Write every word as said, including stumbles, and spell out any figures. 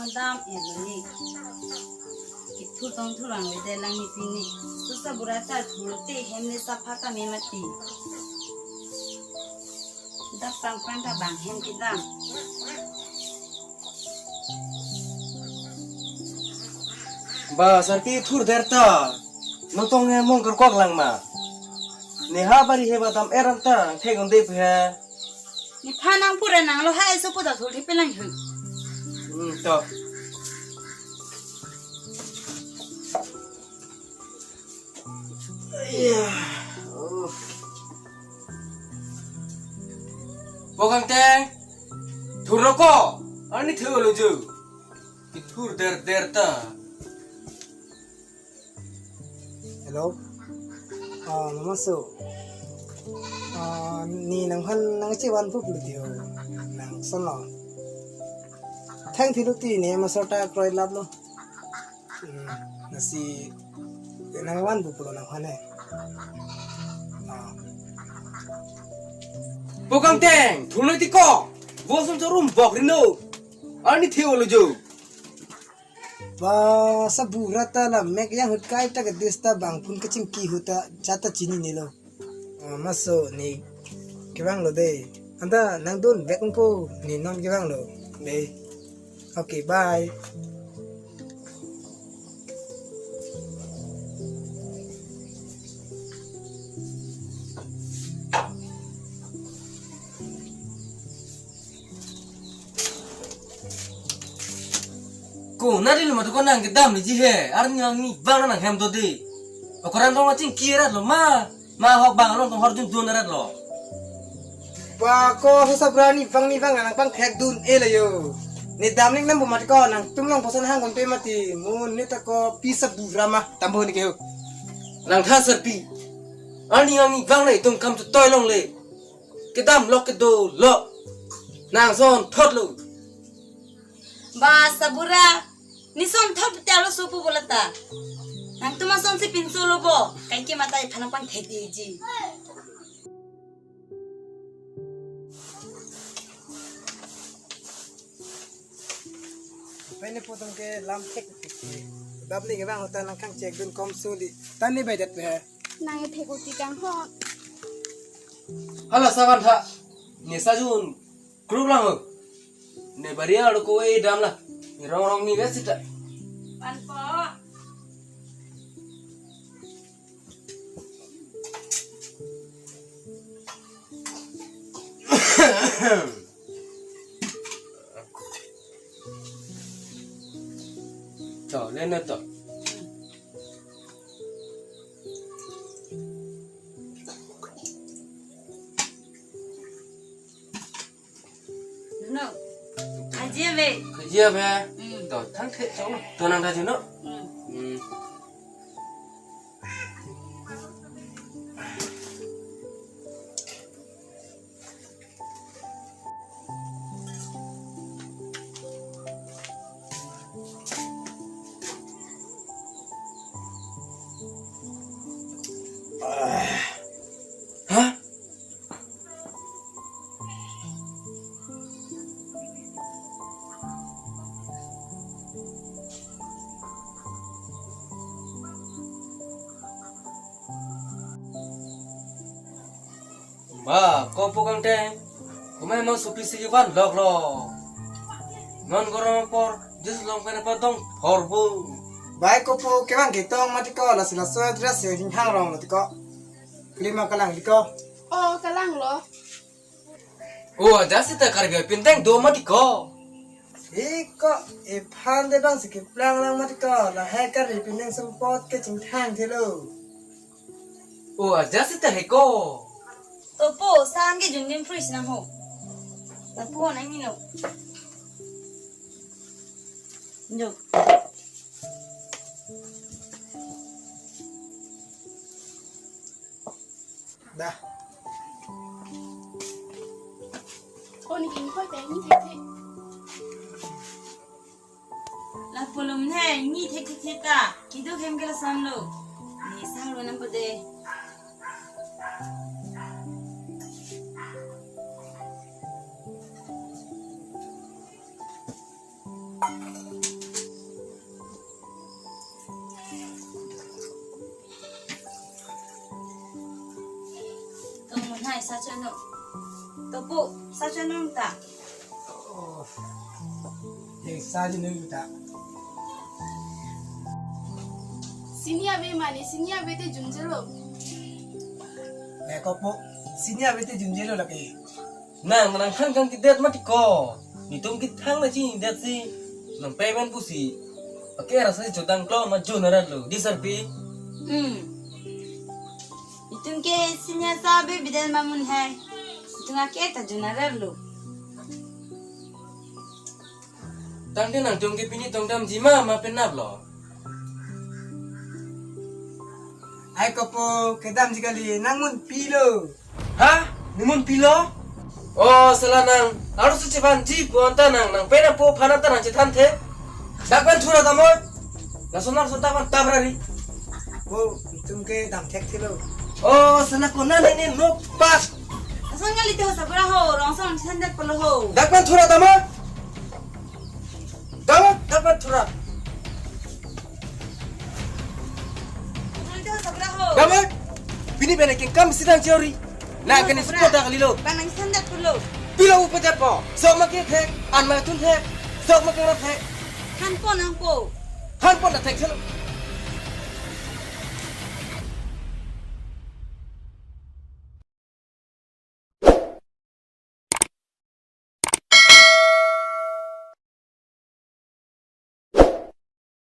Dam elo ni. Kethur tong thur ang le de lang ni pini. Susa bura ta thur te hem ne sapha ta me mati. Dap pang pang ta bang hem kedam. Ba, sarpi thur der ta. Nangtong he mong kerkok lang ma. Ne ha bari he ba dam er ang ta, thek un de he. Nephan nang pura nanglo ha eso pu ta thur thepe lang hu. Hmm, to. Iya. Oh. Po Kangteng. Thurlo ko. Arni thurlo ju. Kethur der der ta. Hello. Ah, mama so. Ah, ne nangphan nangchevan pup lo ti ho. Nang son lo. Thang thilo ti ne ma so ta kroi lap lo. Hmm, lasi nangvan pup lo nangphan he. Ah. Po Kangteng, thurlo ti ko. Vo som so rum bok rino. Arni thurlo ju. Ba, sa bura ta la mek yang hut kai ta kedis ta bang pun kachingki hut ta cha ta chinine lo. Ah, maso ne kevang lo de. Anta nangdun vek po, ne non kevang lo de. Okay, bye. Konat ilo mati ko nang kedam ni ji he, arni nang ni bang nang hem do de. Okoran tong chingki rat lo ma, ma hok bang along tong hor jun dun rat lo. Ba ko hesa bura ne bang ne bang nang pang thek dun e le yo. Ne dam ning nam bu mati ko nangtum long poson hang kon pe mati. Mo ne ta ko pisa bura ma tambo ne ke ho. Nang tha sarpi. Arni nang ni bang na itum kam tu toi long le. Kedam lok kedo lo. Nang son thot lo. Ba sa bura. Ne son thot te alo supu bola ta. Nangtum ason si pinso lo bo. Kaike mata iphan pang thek di ji. Pen ne po atum ke lam thek thek ke. Dap ni kevang hut ta nang kang chek dun kom suli. Tan ne bai dat pe. Nang thek uti kang ho. Hala savan tha. Ne sa jun kruk lang ho. Ne bari alo ko e dam la. Ne rong rong ni vet sita. Pan po. To, le na to. No. Khaji ave. Khaji ave. Hmm. To, thang the chong. To nang tha juno. Hmm. Hmm. Ah. Hah? Ba, ko po Kangteng. Kumai non supi si van lok lo. Non gorong apor, jus long pen apa dong, horbo. Bai ko po kevang ketong mati ko, lasi laso dress se hinghang rong lo ti ko. Klima kalang ti ko. Oh, kalang lo. Oh, ajat seta Karbi apindeng do mati ko. Iko, iphan de bang si keplang lang mati ko, lahai Karbi pindeng sumpot ke chingthang thelo. Oh, ajat seta he ko. To po, sang ke jun din fridge nang ho. Lapu nang ni lo. Jo. Dah. Oh, ne ingkoi ta ingthek thek. Lapu lom ne ingthek thek thek ta. Keduk hem ke lason lo. Ne sa lo nang po de. Hai, sa chonong. Topo, sa chonong ta. Oh. Ye, sa chonong ta. Sini ave mane, sini ave te junjelo. Ne kopo, sini ave te junjelo lake. Nang, nang hang kang kidet mati ko. Netum kethang na chini det si. Nang payment pusi. Oke, rasa si chotang klo ma jun arat lo. Di sarpi. Hmm. Netum ke sini asa ave biden mamun hai. Netum ake ta jun arat lo. Tangte nangtum ke pini tong damji ma ma penap lo. Ai kopo kedamji kali nangmun pilo. Ha? Nemun pilo? Oh, sala nang. Arloso chevanji pu anta nang. Nang pena po phana ta nang chethan the. Dak pen thura damoi. Lason lason ta pan tabrari. Ko, netum ke dam thekthelo. Oh, sala ko na ne ne nok pas. Lason ngali te ho sabra ho, rong sang chethan det polo ho. Dak pen thura damoi. Damoi, dak pen thura. Lason ngali te ho sabra ho. Damoi. Pini bene kengkam sidang chori. Na kene spot dak lilo. Bang nang chethan det polo. Pilo upe det po. Sok ma ke thek, an ma tun thek. Sok ma ke ra thek. Han po nang po. Han po na thek chalo.